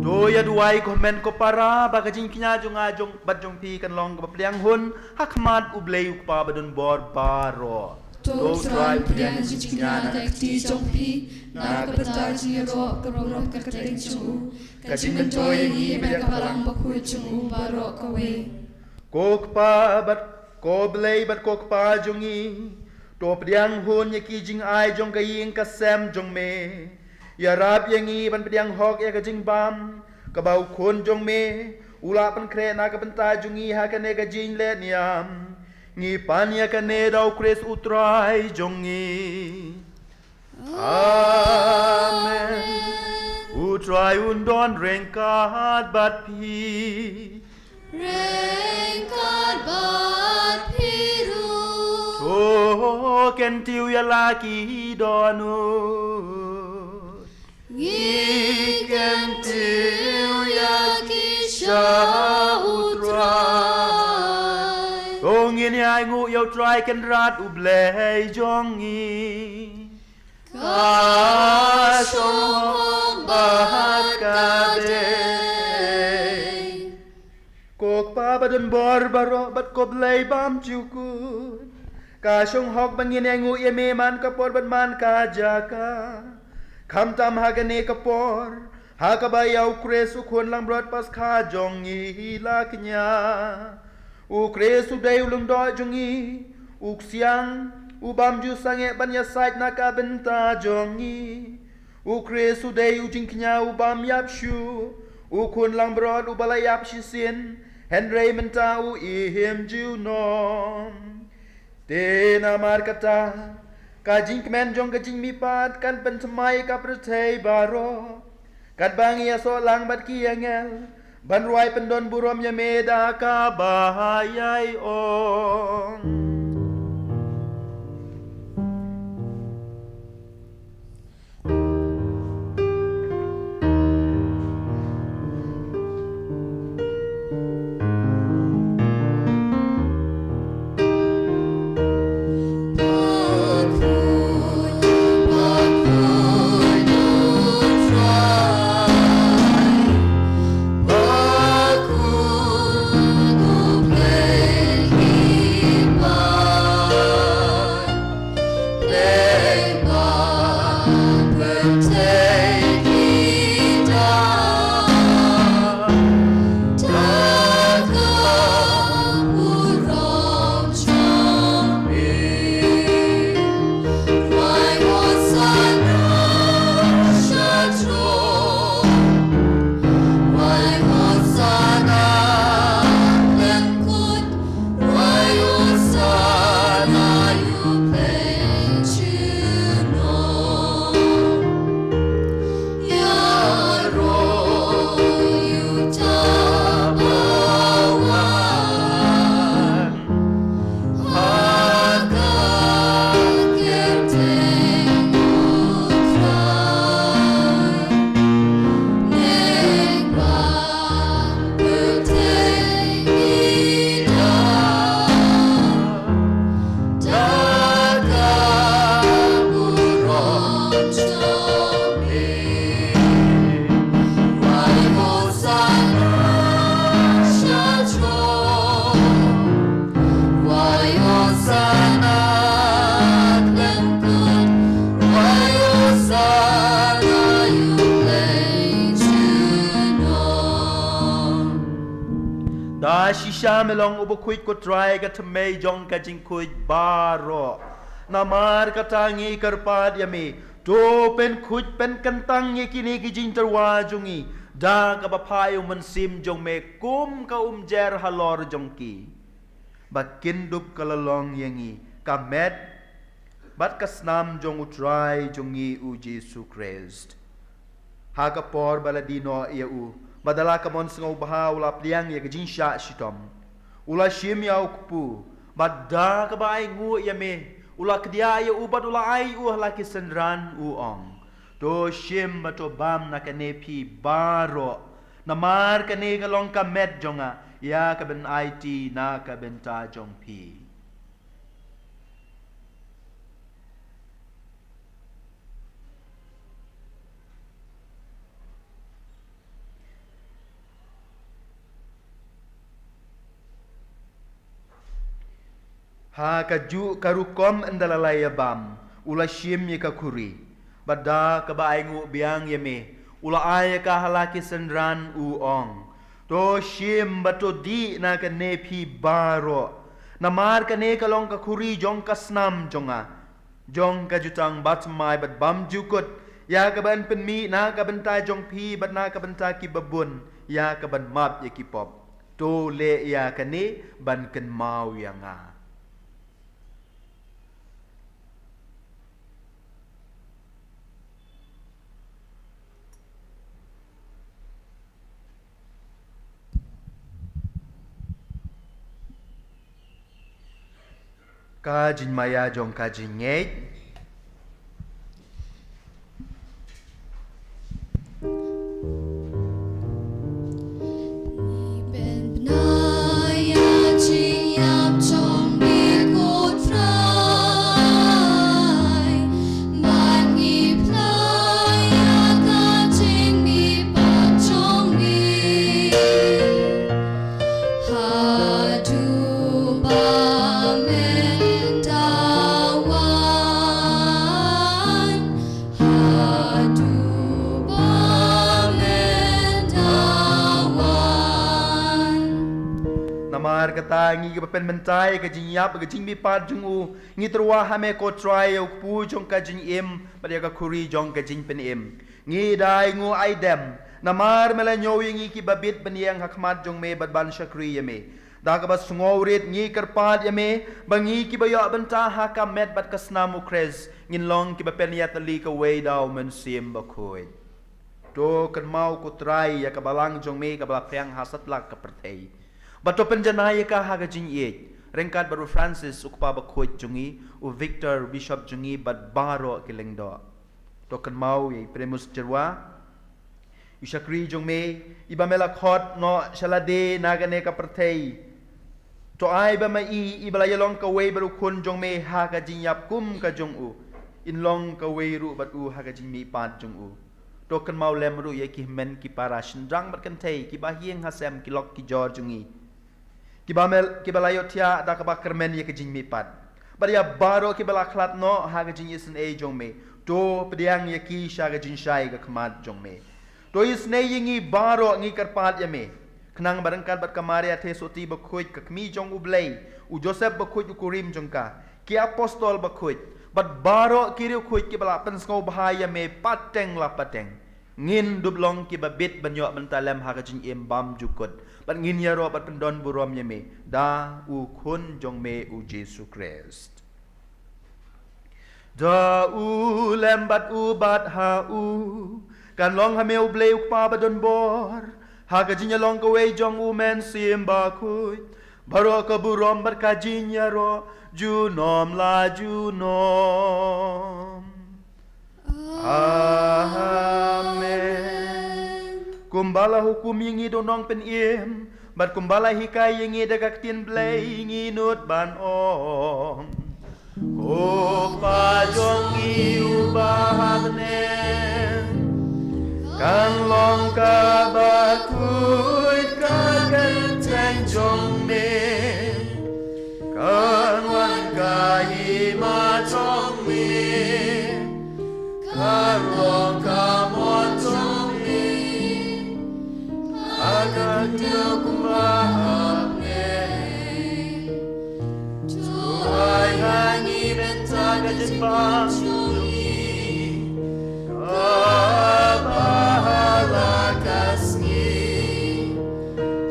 To ïa duwai ko hynmen ko para, ba ka jingkñia jong nga jong bad jong phi kan long kaba pdiang hun ha khmat U Blei U Kpa badonbor baroh. To U Trai un pdiang ka jingkñia na ka kti jong phi, na ka bynta ka jingïaroh ka burom ka kyrteng jong u, ka jingmyntoi ïa ngi bad ka balang bakhuid jong u baroh kawei. Ko Kpa bad ko Blei bad ko Kpa jong ngi, to pdiang hun ïa ki jingai jong ka ïing ka sem jong me. Ïarap ïa ngi ban pdiang hok ïa ka jingbam kaba u Khun jong me u la pynkhreh na ka bynta jong ngi ha kane ka jingleh niam. Ngi pan ïa kane da u Khrist u Trai jong ngi. Amen. U Trai un don ryngkat bad phi. Ryngkat bad phi ruh. To kyntiew ïa la ki dohnud. Ngi kyntiew ïa ki sha u Trai. To ngin ïa ainguh ïa u Trai Kynrad u Blei jong ngi. Ka shong hok bad ka dei. Ko Kpa badonbor baroh bad ko Blei bymjukut, ka shong hok ba ngin ïa ainguh ïa me man ka por bad man ka jaka. Khamtam ha kane ka por, ha kaba ïa u Khrist u Khun langbrot Paskha jong ngi la kñia. U Khrist u dei u Lyngdoh jong ngi, u Ksiang u bym ju sangeh ban ïasaid na ka bynta jong ngi. U Khrist u dei u jingkñia u bym ïap shuh, u Khun langbrot uba la ïap shisien, hynrei mynta u im junom. Te namar kata, ka jingkmen jong ka jingmihpat kan pynthymmai ka pyrthei baroh, katba ngi ïasoh lang bad ki angel ban rwai pyndonburom ïa me da kaba ïai ong. Da shisha me long uba khuid ko Trai, ka thymmei jong ka jingkhuid baroh. Namar kata ngi kyrpad ïa me, to pynkhuid pynkyntang ïa kine ki jingtyrwa jong ngi da kaba phah ïa u Mynsiem jong me kum ka umjer halor jong ki, ba kin dup ka la long ïa ngi ka met bad ka snam jong u Trai jong ngi u Jisu Khrist. Ha ka por ba la die noh ïa u, bad da la ka mon sngewbha u la pdiang ïa ka jingshah shitom, u la shim ïa u kpu, bad da kaba ainguh ïa me, u la kdiah ïa u bad u la ai ïa u ha la ki synran, u ong: To shim bad to bam na kane phi baroh, namar kane ka long ka met jong nga ïa kaban aiti na ka bynta jong phi. Ha kajuh ka rukom ynda la ïa bam, u la shim ïa ka khuri, bad da kaba ainguh biang ïa me, u la ai ïa ka ha la ki synran, u ong: To shim bad to dih na kane phi baroh. Namar kane ka long ka khuri jong ka snam jong nga, jong ka jutang bathymmai bad bymjukut, ïa kaban pynmih na ka bynta jong phi bad na ka bynta ki babun, ïa kaban map ïa ki pop. To leh ïa kane ban kynmaw ïa nga. Ka jingmaïa jong ka jingngeit. Namar kata ngi kiba pynmynta ïa ka jingïap, ka jingmihpat jong u, ngi tyrwa ha me ko Trai, ïa u kpu jong ka jingim bad ïa ka khuri jong ka jingpynim. Ngi da ainguh aidem namar me la ñiew ïa ngi kiba bit ban ïeng ha khmat jong me bad ban shakri ïa me. Da kaba sngewrit ngi kyrpad ïa me ba ngi kiba ïoh bynta ha ka met bad ka snam u Khrist ngin long kiba pynïatylli kawei da u Mynsiem Bakhuid. To kynmaw ko Trai ïa ka balang jong me kaba la pdiang ha satlak ka pyrthei. Bad to pynjanai ïa ka ha ka jingïeit ryngkat bad u Francis u kpa bakhuid jong ngi, u Victor u bishop jong ngi bad baroh ki lyngdoh. To kynmaw ïa i Primus Jerwa, i shakri jong me, iba me la khot noh sha lade na kane ka pyrthei. To ai ba ma i, iba la ïalong kawei bad u Khun jong me ha ka jingïap kum ka jong u, in long kawei ruh bad u ha ka jingmihpat jong u. To kynmaw lem ruh ïa ki hynmen ki para shynrang bad kynthei kiba ha ïing ha sem, ki lok ki jor jong ngi, kiba mel, kiba la ïohthiah da kaba kyrmen ïa ka jingmihpat. Bad ïa baroh kiba la khlad noh ha ka jingisynei jong me, to pdiang ïa ki sha ka jingshai ka khmat jong me. To isynei ïa ngi baroh, ngi kyrpad ïa me, khnang ba ryngkat bad ka Maria Theisotti bakhuid ka kmie jong U Blei, u Joseph bakhuid u kurim jong ka, ki apostol bakhuid bad baroh ki riewkhuid kiba la pynsngewbha ïa me pateng la pateng, ngin dup long kiba bit ban ïoh bynta lem ha ka jingim bymjukut bad ngin ïaroh bad pyndon burom ïa me da u Khun jong me u Jisu Khrist. Da u lem bad u bad ha u kan long ha me U Blei u Kpa badonbor, ha ka jingïalong kawei jong U Mynsiem Bakhuid, baroh ka burom bad ka jingïaroh junom la junom. Amen. Kumba la hukum ïa ngi da u Nongpynim bad kumba la hikai ïa ngi da ka ktien Blei, ngi nud ban ong: Ko Kpa jong ngi uba ha bneng, kan long kaba khuid ka kyrteng jong me. Kan wan ka hima jong me, kan long ka mon jong me ha ka khyndew kumba ha bneng. To ai ha ngi mynta ka jingbam jong ngi kaba ha la ka sngi,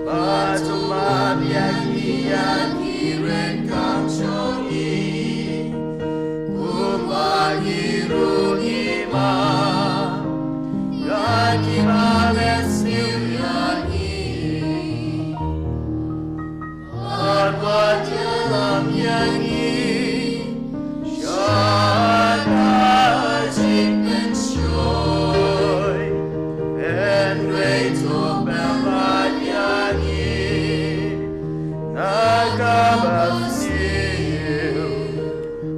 bad to map ïa ngi ïa ki ryngkang jong ngi, kumba ngi ruh ngi map ïa kiba mynsniew ïa ngi. Bad wat ïalam ïa ngi sha ka jingpynshoi, hynrei to pynlait ïa ngi na kaba sniew.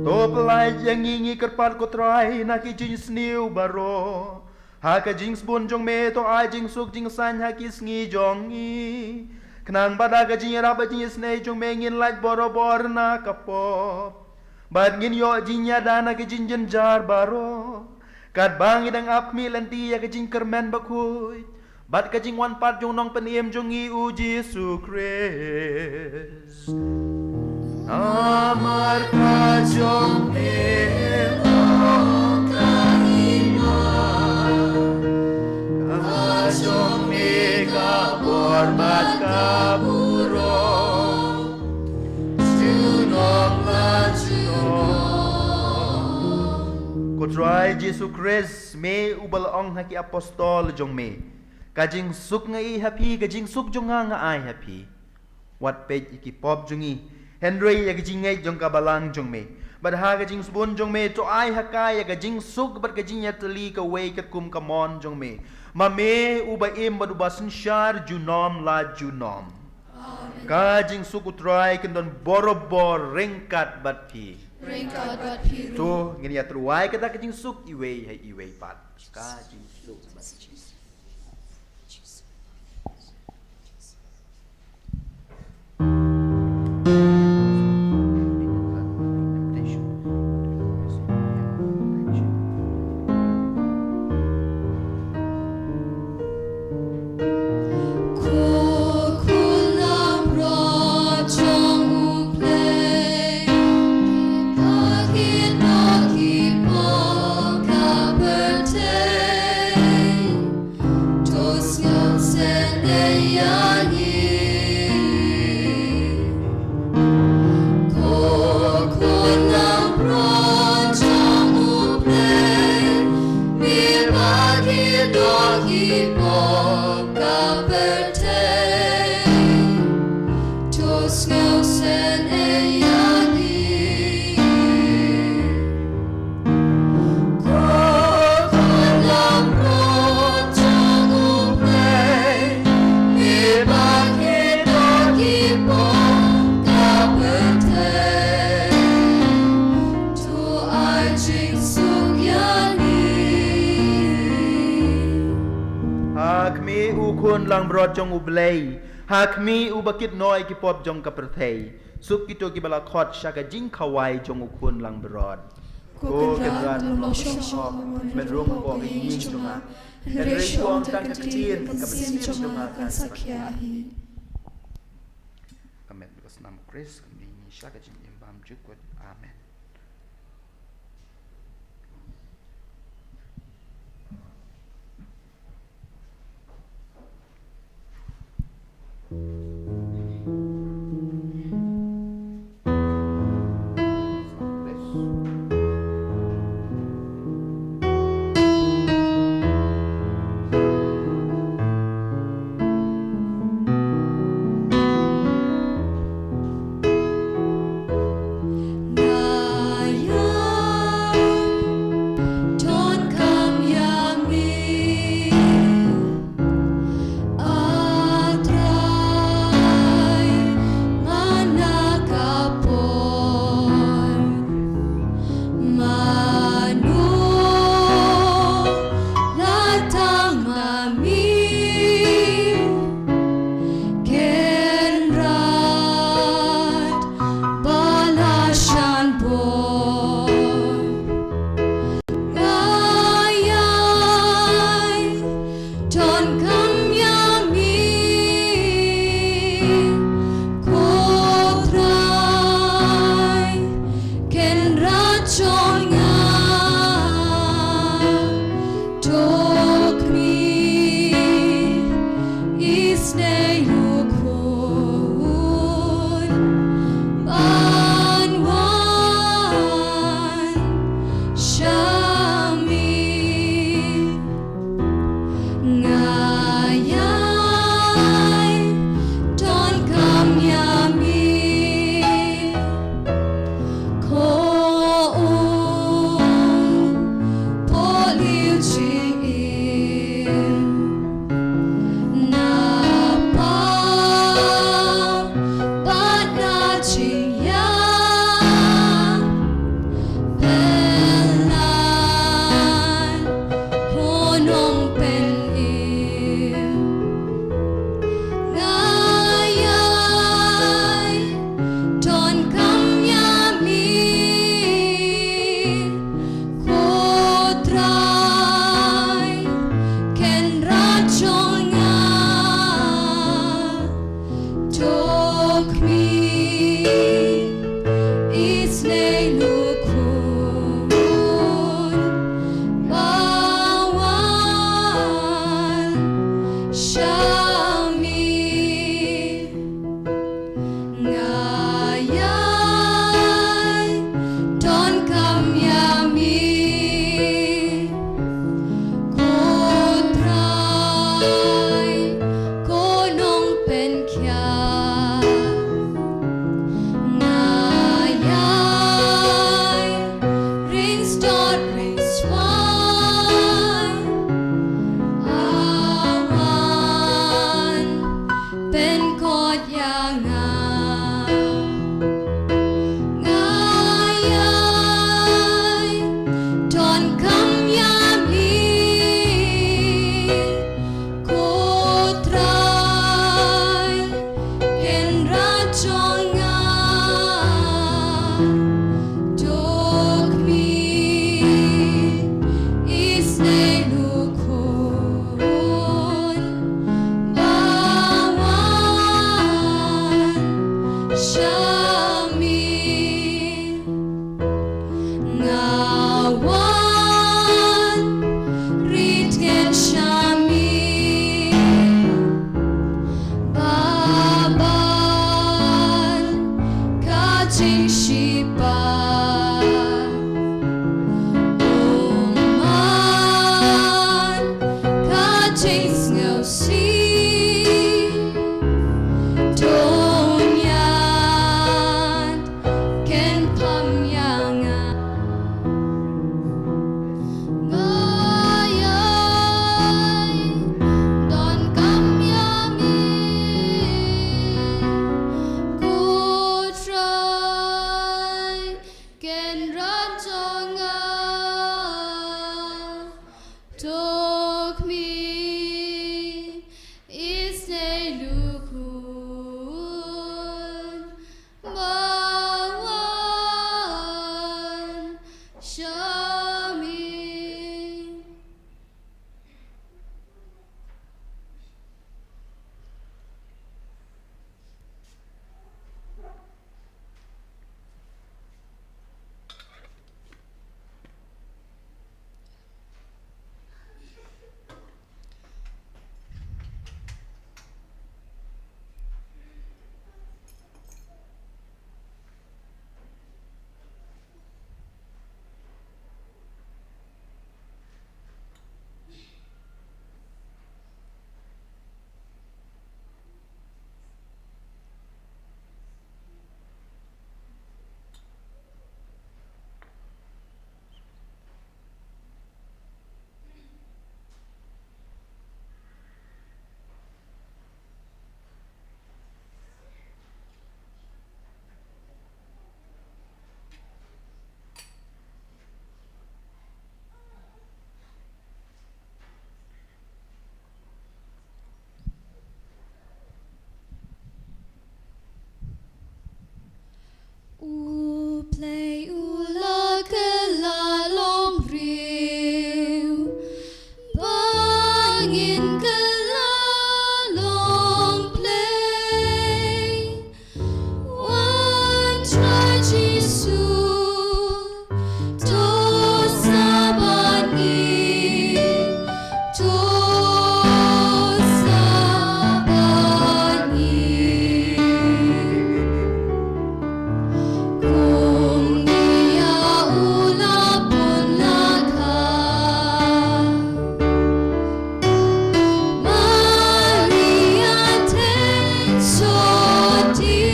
To pynlait ïa ngi, ngi kyrpad ko Trai, na ki jingsniew baroh. Ha ka jingsbun jong me to ai jingsuk jingsaiñ ha ki sngi jong ngi, khnang ba da ka jingïarap bad jingisynei jong me ngin lait borabor na ka pop, bad ngin ïoh jingïada na ki jingjynjar baroh, katba ngi dang ap khmih lynti ïa ka jingkyrmen bakhuid Bad ka jingwan pat jong u Nongpynim jong ngi u Jisu Khrist. Namar ka jong me long ka hima, ka jong me ka bor bad ka burom, junom la junom. Ko Trai Jisu Khrist, me uba la ong ha ki apostol jong me, ka jingsuk nga ai ha phi, ka jingsuk jong nga nga ai ha phi. Wat peit ïa ki pop jong ngi, hynrei ïa ka jingngeit jong ka balang jong me. Bad ha ka jingsbun jong me, to ai ha ka ïa ka jingsuk bad ka jingïatylli kawei katkum ka mon jong me, ma me uba im bad uba synshar junom la junom. Amen. Ka jingsuk u Trai kan don borabor ryngkat bad phi. Ryngkat bad phi ruh. To ngin ïa tyrwa ïa kata ka jingsuk iwei ha iwei pat. Ka jingsuk bad phi. Ha khmih u Khun langbrot jong U Blei, ha khmih uba kit noh ïa ki pop jong ka pyrthei. Suk kito kiba la khot sha ka jingkhawai jong u Khun langbrot. Ko Kynrad, ngam long shoh ban rung hapoh ka ïing jong nga, hynrei shu ong tang ka ktien, ka mynsiem jong nga kan sa khia hi. Ka met bad ka snam u Khrist kan ïoh ïa ngi sha ka jingim bymjukut. Amen. Shami, nga wan rit ken shami, ba ban ka jingshipa, um man ka jingsngewsih. To ngiat ken pam ïa nga. Nga ïai donkam ïa me, ko Trai, ken rat jong nga. To khmih, isynei lyngkhun, ba wan shami. U Blei u la kylla long briew, ba ngin kylla long Blei. Wan Trai Jisu, to sa bad ngi, to sa bad ngi. Kum ïa u la pun la kha. Maria Theisotti.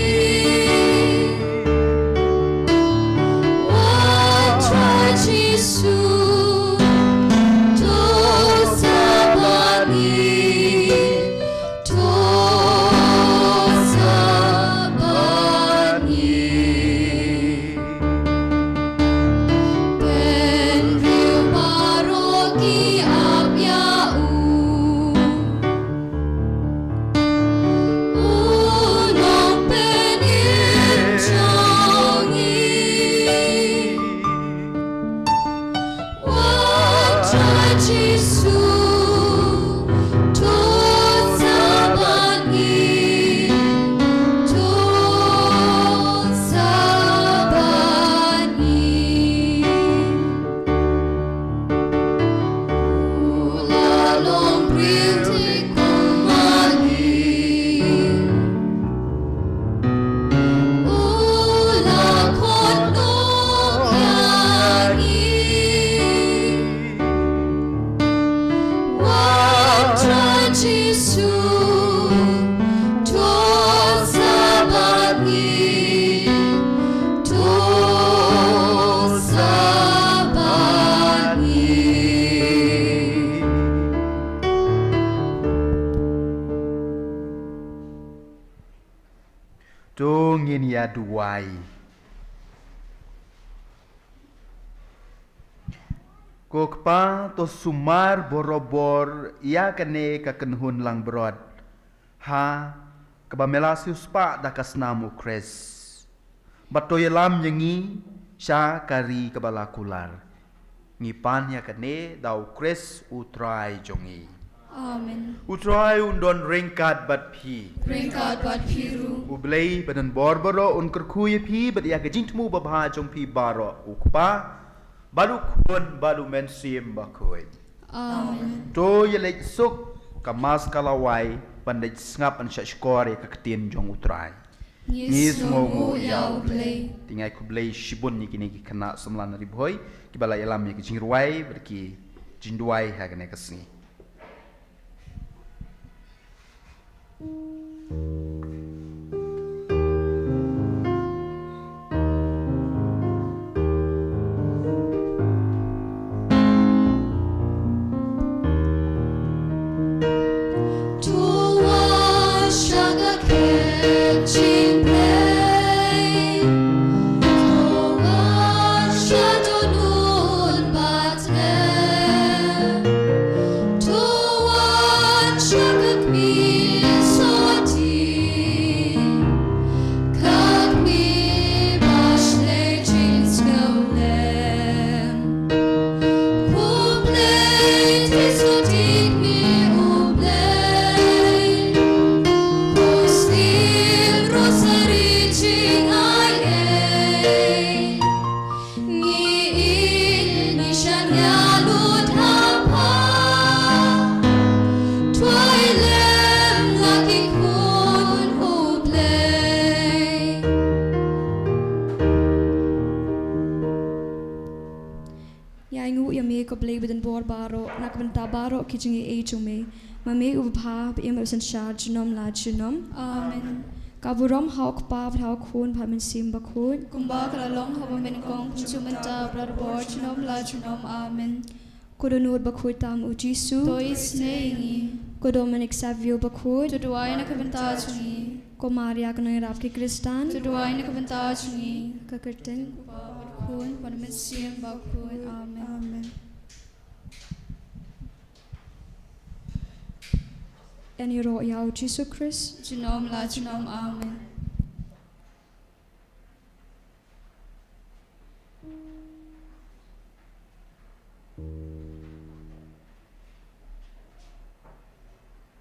Wan Trai Jisu, to sa bad ngi, to sa bad ngi. Bynriew baroh ki ap ïa u, u Nongpynim jong ngi. Wan Trai Jisu, to sa bad ngi, to sa bad ngi. U la long briew te kum ma ngi. U la khot noh ïa ngi. Wan Trai Jisu, to sa bad ngi, to sa bad ngi. To ngin ïa duwai. Ko Kpa, to sumar borabor ïa kane ka kynhun langbrot, ha kaba me la siewspah da ka snam U Khrist. Bad to ïalam ïa ngi sha ka ri kaba la kular. Ngi pan ïa kane da U Khrist U Trai jong ngi. Amen. U Trai un don ryngkat bad phi. Ryngkat bad phi ruh. U Blei ba don bor baroh un kyrkhu ïa phi bad ïa ka jingthmu babha jong phi baroh, u Kpa, bad u Khun, bad u Mynsiem Bakhuid. Amen. To ïaleit suk, ka Mass ka la wai, ban leit sngap ban shahshkor ïa ka ktien jong u Trai. Ngi sngewnguh ïa u Blei. Te nga ai khublei shibun ïa kine ki khynnah samla na Ri Bhoi kiba la ïalam ïa ki jingrwai bad ki jingduwai ha kane ka sngi. Ïa ainguh ïa me ko Blei ba don bor baroh, na ka bynta baroh ki jingaiei jong me. Ma me uba bha, ba im, ba synshar junom la junom. Amen. Ka burom ha u Kpa bad ha u Khun bad ha u Mynsiem Bakhuid. Kumba ka la long haba nyngkong, kumjuh mynta bad barabor junom la junom. Amen. Ko dohnud bakhuid tam u Jisu. To isynei ïa ngi. Ko Dominik Savio Bakhuid. To duwai na ka bynta jong ngi. Ko Maria ka nongïarap ki Khristan. To duwai na ka bynta jong ngi. Ka kyrteng. Kpa bad Khun bad Mynsiem Bakhuid. Amen. Amen. Yn ïaroh ïa u Jisu Khrist. Junom la junom. Amen.